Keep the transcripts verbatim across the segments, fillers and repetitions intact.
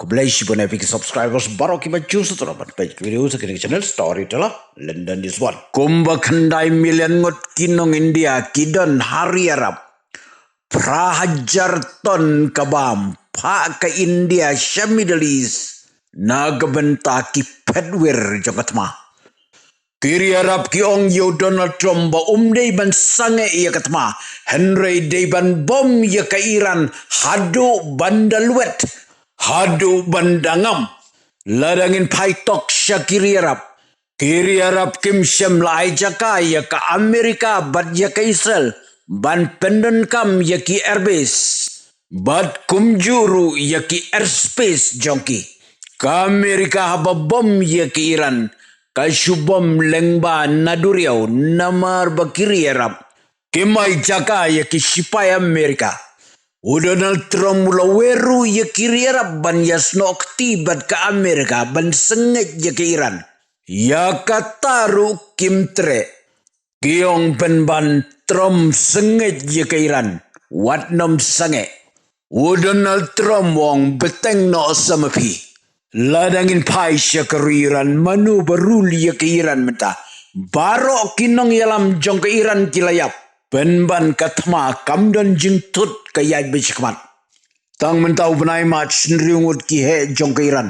Khublei shibun ïa phi ki subscribers baroh kiba ju sngewthuh ban peit ki video sa kane ka channel Storyteller London News One. Kumba khyndai million ngut ki nong India ki don ha ri Arab. Phra hajar ton ka bam phah ka India sha Middle East na ka bynta ki phetwir jong ka thma. Ki ri Arab ki ong ïa u Donald Trump ba um dei ban sangeh ïa ka thma, hynrei dei ban bom ïa ka Iran haduh ban da lwet, haduh ban da ngam. Lada ngin phai tok sha ki ri Arab, ki ri Arab kim shym la ai jaka ïa ka Amerika bad ïa ka Israel ban pyndonkam ïa ki airbase bad kumjuh ruh ïa ki airspace jong ki. Ka Amerika haba bom ïa ka Iran, ka shu bom lyngba na duriaw, namar ba ki ri Arab kim ai jaka ïa ki shipai Amerika. U Donald Trump u la wer ruh ïa ki ri Arab ban ïasnoh kti bad ka Amerika ban sangeh ïa ka Iran. Ïa kata ruh kim treh. Ki ong pynban Trump sangeh ïa ka Iran, wat nym sangeh. U Donald Trump u ong bteng noh sa ma phi. Lada ngin phai sha ka ri Iran, mano ba rule ïa ka Iran mynta? Baroh ki nongïalam jong ka Iran ki la ïap. Pynban ka thma kam don jingthut, ka ïaid beit shakhmat. Tang mynta u bnai March, hynriew ngut ki heh jong ka Iran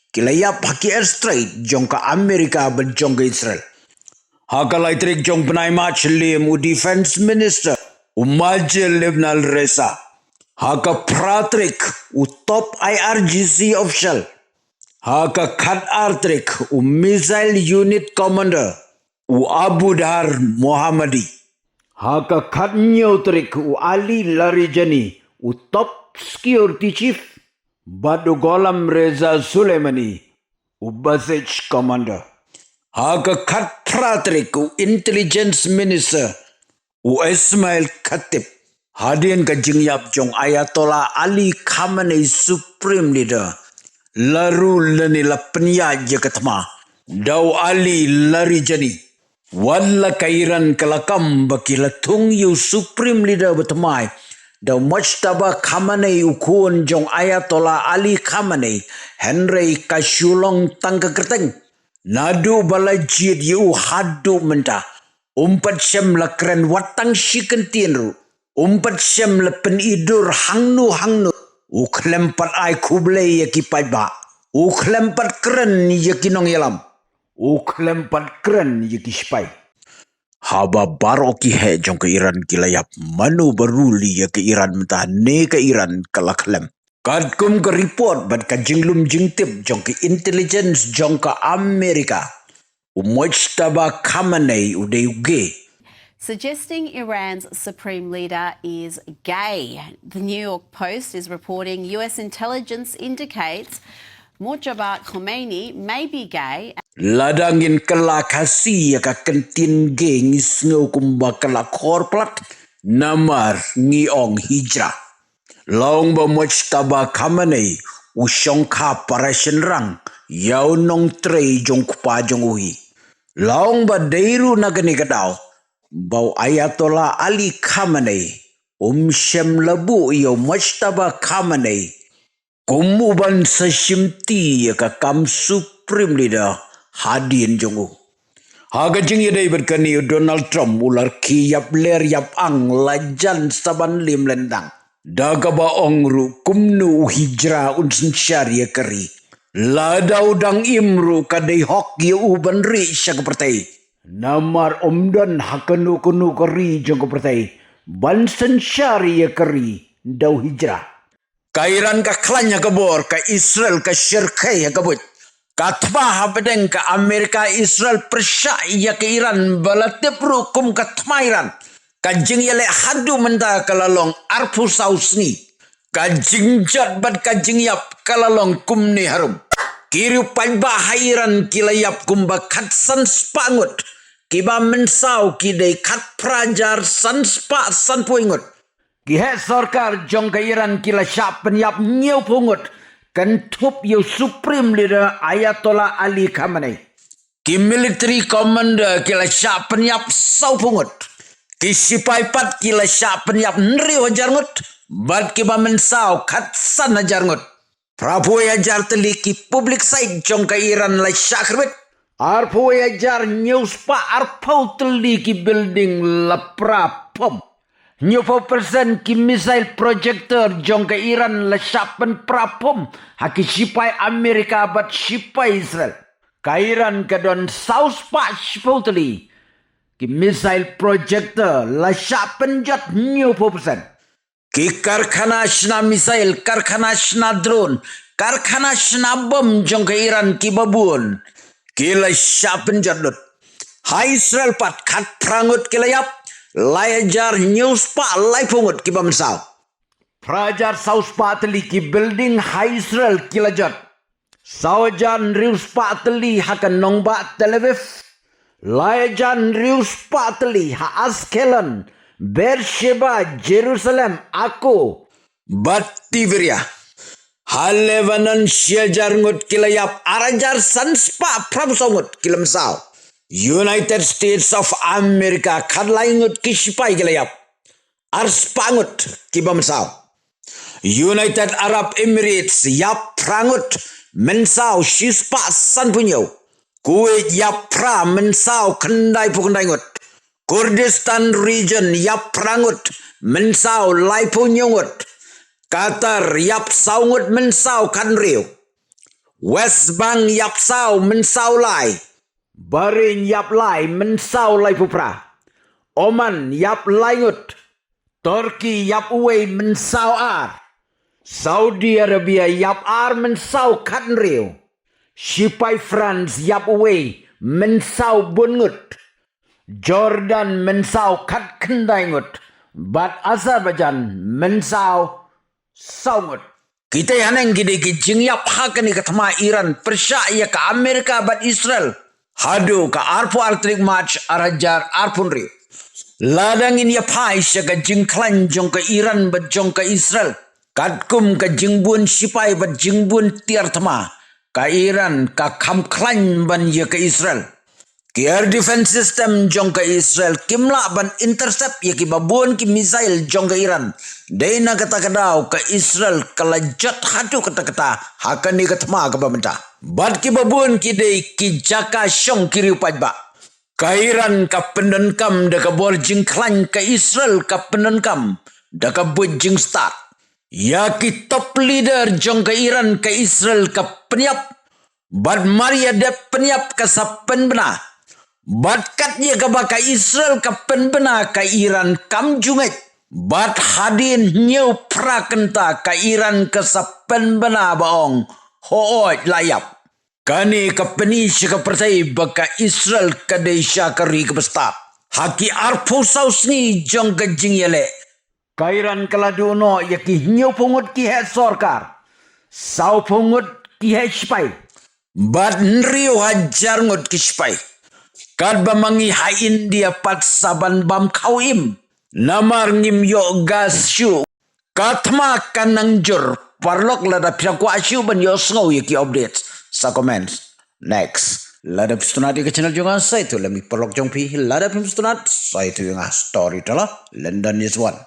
ki la ïap ha ki airstrike jong ka Amerika bad jong ka Israel. Ha ka lai tarik jong u bnai March, lem u Defense Minister u Majid Ibn al-Reza. Ha ka phra tarik u top I R G C official. Ha ka khat ar tarik u Missile Unit Commander u Abu Dhar Mohammadi. Ha ka khat hynñiew tarik u Ali Larijani, u top security chief, bad u Ghulam Reza Soleimani, u Basij commander. Ha ka khat phra tarik u intelligence minister u Ismail Khatib. Hadien ka jingïap jong Ayatollah Ali Khamenei, Supreme Leader, la rule lane la pynïaid ïa ka thma da u Ali Larijani. Wat la ka Iran ka la kam ba ki la thung ïa u Supreme Leader ba thymmai da u Mojtaba Khamenei, u khun jong Ayatollah Ali Khamenei, hynrei ka shu long tang ka kyrteng. Naduh ba la jied ïa u haduh mynta, um pat shym la kren wat tang shi kyntien ruh. Um pat shym la pyni dur hangno hangno. U khlem pat ai khublei ïa ki paidbah. U khlem pat kren ïa ki nongïalam. U khlem pat kren ïa ki shipai. Haba baroh ki heh jong ka Iran ki la ïap, mano ba rule ïa ka Iran mynta? Ne ka Iran ka la khlem. Katkum ka report bad ka jinglum jingtip jong ka intelligence jong ka Amerika, u Mojtaba Khamenei u dei u gay. Suggesting Iran's supreme leader is gay. The New York Post is reporting U S intelligence indicates Mojtaba Khomeini may be gay. Lada ngin kylla Khasi ïa ka kyntien gay, ngi sngew kumba ka la khor palat, namar ngi ong hijra. La ong ba Mojtaba Khamenei u shongkha para shynrang ïa u nongtrei jong u kpa jong u hi. La ong ba dei ruh na kane ka daw ba u Ayatollah Ali Khamenei um shym la buh ïa u Mojtaba Khamenei kum u ban sa shimti ïa ka kam Supreme Leader hadien jong u. Ha ka jingïadei bad kane, u Donald Trump u la rkhie ïap ler ïap ang, la jan sa ban lem lyndang. Da kaba ong ruh kumno u hijra un synshar ïa ka ri. Lada u dang im ruh ka dei hok ïa u ban rieh sha ka pyrthei. Namar ym don ha kano kano ka ri jong ka pyrthei ban synshar ïa ka ri da u hijra. Ka Iran ka khlaiñ ha ka bor, ka Israel ka shyrkhei ha ka buit. Ka thma hapdeng ka Amerika Israel pyrshah ïa ka Iran ba la tip ruh kum ka thma Iran. Ka jingïaleh haduh mynta ka la long arphew saw sngi. Ka jingjot bad ka jingïap ka la long kumne harum. Ki riew paidbah ha Iran ki la ïap kumba khatsan spah ngut. Kiba mynsaw ki dei khatphra hajar san spah sanphew ngut. Ki heh sorkar jong ka Iran ki la shah pynïap hynñiewphew ngut, kynthup ïa u Supreme Leader Ayatollah Ali Khamenei. Ki military commander ki la shah pynïap sawphew ngut. Ki sipai pat ki la shah pynïap hynriew hajar ngut, bad kiba mynsaw khatsan hajar ngut. Phraphew hajar tylli ki public site jong ka Iran la shah khyrwit. Arphew hajar hynñiew spah arphew tylli ki building la pra phom. Hynñiewphew percent ki missile projector jong ka Iran la shah pynpra phom ha ki shipai Amerika bad shipai Israel. Ka Iran ka don saw spah shiphew tylli ki missile projector la shah pynjot hynñiewphew percent. Ki karkhana shna missile, karkhana shna drone, karkhana shna bom jong ka Iran kiba bun ki la shah pynjot lut. Ha Israel pat khatphra ngut ki la ïap, lai hajar hynñiew spah laiphew ngut kiba mynsaw. Phra hajar saw spah tylli ki building ha Israel ki la jot. Saw hajar hynriew spah tylli ha ka nongbah Tel Aviv. Lai hajar hynriew spah tylli ha Askelon, Beersheba, Jerusalem, Akko bad Tiberia. Ha Lebanon shi hajar ngut ki la ïap, ar hajar san spah phraphew saw ngut ki la mynsaw. United States of America khatlai ngut ki shipai ki la ïap. Ar spah ngut kiba mynsaw. United Arab Emirates ïap phra ngut, mynsaw shi spah sanphew hynñiew. Kuwait ïap phra, mynsaw khyndaiphew khyndai ngut. Kurdistan Region ïap phra ngut, mynsaw laiphew hynñiew ngut. Qatar ïap saw ngut, mynsaw khathynriew. West Bank ïap saw, mynsaw lai. Bahrain ïap lai, mynsaw laiphew phra. Oman ïap lai ngut. Turkey ïap uwei, mynsaw ar. Saudi Arabia ïap ar, mynsaw khathynriew. Shipai France ïap uwei, mynsaw bun ngut. Jordan mynsaw khatkhyndai ngut. Bad Azerbaijan mynsaw saw ngut. Kita haneng ki dei ki jingïap ha kane ka thma Iran pyrshah ïa ka Amerika bad Israel haduh ka arphew ar tarik March ar hajar arphew hynriew. Lada ngin ïa phai sha ka jingkhlaiñ jong ka Iran bad jong ka Israel, katkum ka jingbun shipai bad jingbun tiar thma, ka Iran ka kham khlaiñ ban ïa ka Israel. Ki air defense system jong ka Israel kim lah ban intercept ïa kiba bun ki missile jong ka Iran. Dei na kata ka daw ka Israel ka la jot haduh katta katta ha kane ka thma kaba mynta. Bad kiba bun ki dei ki jaka shong ki riew paidbah. Ka Iran ka pyndonkam da ka bor jingkhlaiñ, ka Israel ka pyndonkam da ka buit jingstad. Ïa ki top leader jong ka Iran ka Israel ka pynïap. Bad mar ïa dep pynïap ka sa pynbna. Bad kat ïa kaba ka Israel ka pynbna, ka Iran kam ju ngeit. Bad hadien hynñiew phra kynta ka Iran ka sa pynbna ba ong, hooid la ïap. Kane ka pyni sha ka pyrthei ba ka Israel ka dei sha ka ri kaba stad. Ha ki arphew saw sngi jong ka jingïaleh, ka Iran ka la duh noh ïa ki hynñiewphew ngut ki heh sorkar, sawphew ngut ki heh shipai. Bad hynriew hajar ngut ki shipai. Katba ma ngi ha India pat sa ban bam khaw im. Namar ngim ïoh gas shuh. Ka thma ka nang jur. Paralok, lada phi kwah shuh ban ïohsngew ïa ki updates, sa comment. Next. Lada phi sngewtynnat ïa ka channel jong nga, sa ïathuh lem ïa ki paralok jong phi. Lada phim sngewtynnat, sa ïathuh ïa nga. Storyteller London is one.